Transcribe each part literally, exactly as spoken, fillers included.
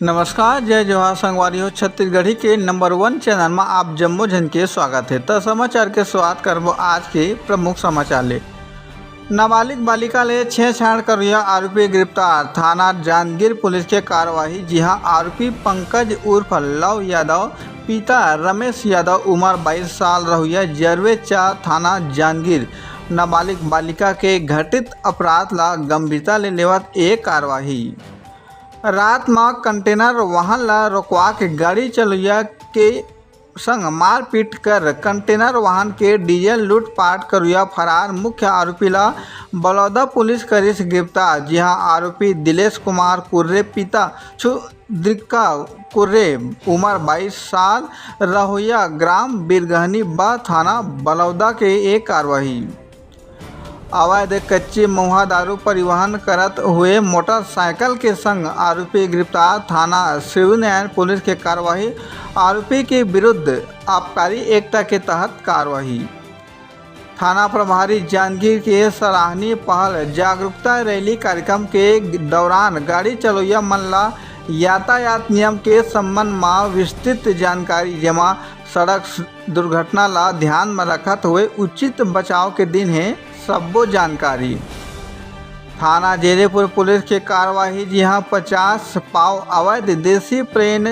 नमस्कार, जय जोहार संगवारी हो। छत्तीसगढ़ी के नंबर वन चैनल में आप जम्मो झन के स्वागत है। त समाचार के शुरुआत करबो आज के प्रमुख समाचार ले। नाबालिग बालिका ले छेड़छाड़ करुया आरोपी गिरफ्तार, थाना जांजगीर पुलिस के कार्यवाही, जिहां आरोपी पंकज उर्फ लव यादव, पिता रमेश यादव, उम्र बाईस साल, रहुया जरवेचा, थाना जांजगीर, नाबालिग बालिका के घटित अपराध ला गंभीरता ले लेवत ए कार्यवाही। रात म कंटेनर वाहन ला रोकवा के गाड़ी चलैया के संग मारपीट कर कंटेनर वाहन के डीजल लूटपाट करुया फरार मुख्य आरोपी ला बलौदा पुलिस करिस गिरफ्तार। जिहां आरोपी दिलेश कुमार कुर्रे, पिता छुद्रिका कुर्रे, उम्र बाईस साल, रहुया ग्राम बिरगहनी ब, थाना बलौदा के ए कार्यवाही। अवैध कच्ची महुआ दारू परिवहन करत हुए मोटरसाइकिल के संग आरोपी गिरफ्तार, थाना शिवनारायण पुलिस के कार्यवाही, आरोपी के विरुद्ध आबकारी एक्ट के तहत कार्यवाही। थाना प्रभारी जांजगीर के सराहनीय पहल जागरूकता रैली कार्यक्रम के दौरान गाड़ी चलैया मन ला यातायात नियम के संबंध म विस्तृत जानकारी, जेमा सड़क दुर्घटना ला ध्यान म रखत हुए उचित बचाव के दिन हे सब्बो जानकारी। थाना जैदेपुर पुलिस के कार्यवाही, जिहां पचास पाव अवैध देसी प्लेन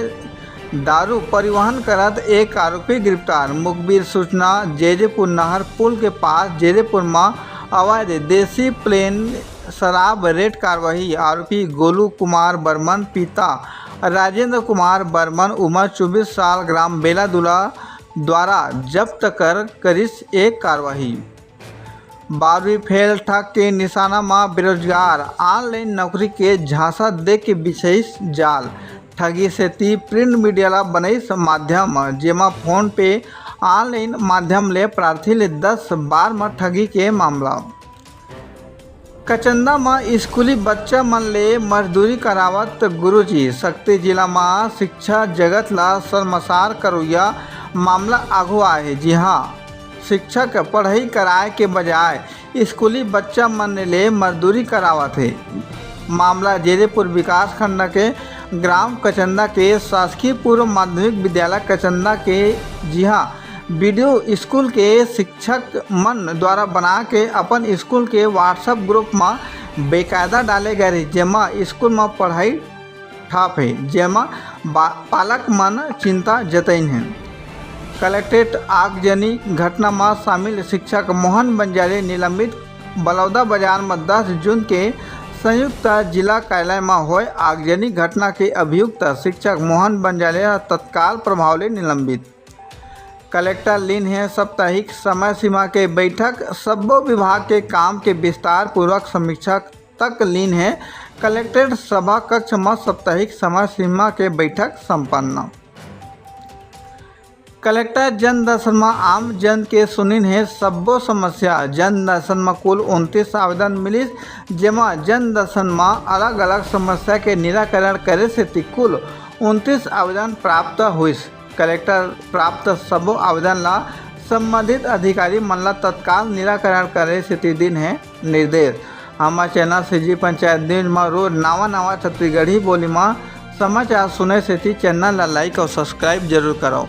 दारू परिवहन करत एक आरोपी गिरफ्तार। मुखबिर सूचना, जैदेपुर नहर पुल के पास जैदेपुर म अवैध देसी प्लेन शराब रेड कार्यवाही, आरोपी गोलू कुमार बर्मन, पिता राजेंद्र कुमार बर्मन, उम्र चौबीस साल, ग्राम बेलादुला द्वारा जब्त कर करिस एक कार्यवाही। बारहवीं फेल ठग के निशाना म बेरोजगार, ऑनलाइन नौकरी के झांसा दे के बिछाइस जाल। ठगी सेती प्रिंट मीडिया ला बनइस माध्यम, जेमा फोन पे ऑनलाइन माध्यम ले प्रार्थी ले दस बार म ठगी के मामला। कचंदा म स्कूली बच्चा मन ले मजदूरी करावत गुरुजी। सक्ती जिला म शिक्षा जगत ला शर्मसार करुया मामला आघू आए हे। जी हां, शिक्षक पढ़ई कराए के बजाय स्कूली बच्चा मन ले मजदूरी करावत हे। मामला जैदेपुर विकास खंड के ग्राम कचंदा के शासकीय पूर्व माध्यमिक विद्यालय कचंदा के, जिहां बीडीओ स्कूल के शिक्षक मन द्वारा बना के अपन स्कूल के WhatsApp ग्रुप म बेकायदा डाले गए रहिस, जेमा स्कूल म पढ़ाई ठप हे, जेमा बा-, पालक मन चिंता जतइन हे। कलेक्ट्रेट आगजनी घटना म शामिल शिक्षक मोहन बंजारे निलंबित। बलौदा बाजार म दस जून के संयुक्त जिला कार्यालय म होय आगजनी घटना के अभियुक्त शिक्षक मोहन बंजारे ह तत्काल प्रभाव ले निलंबित। कलेक्टर लीन हे साप्ताहिक समय सीमा के बैठक, सब्बो विभाग के काम के विस्तार पूर्वक समीक्षा तक लीन हे। कलेक्ट्रेट सभा कक्ष म साप्ताहिक समय सीमा के बैठक संपन्न। कलेक्टर जन दर्शन म आम जन के सुनिन हे सब्बो समस्या। जन दर्शन म कुल उनतीस आवेदन मिलिस, जेमा जन दर्शन म अलग-अलग समस्या के निराकरण करे सेती कुल उनतीस आवेदन प्राप्त होइस। कलेक्टर प्राप्त सब्बो आवेदन ला संबंधित अधिकारी मन ला तत्काल निराकरण करे सेती दिन हे निर्देश। हमर चैनल सीजी पंचायत न्यूज म रोज नवा-नवा छत्तीसगढ़ी बोली म समाचार सुने सेती चैनल ला like अउ subscribe जरूर करव।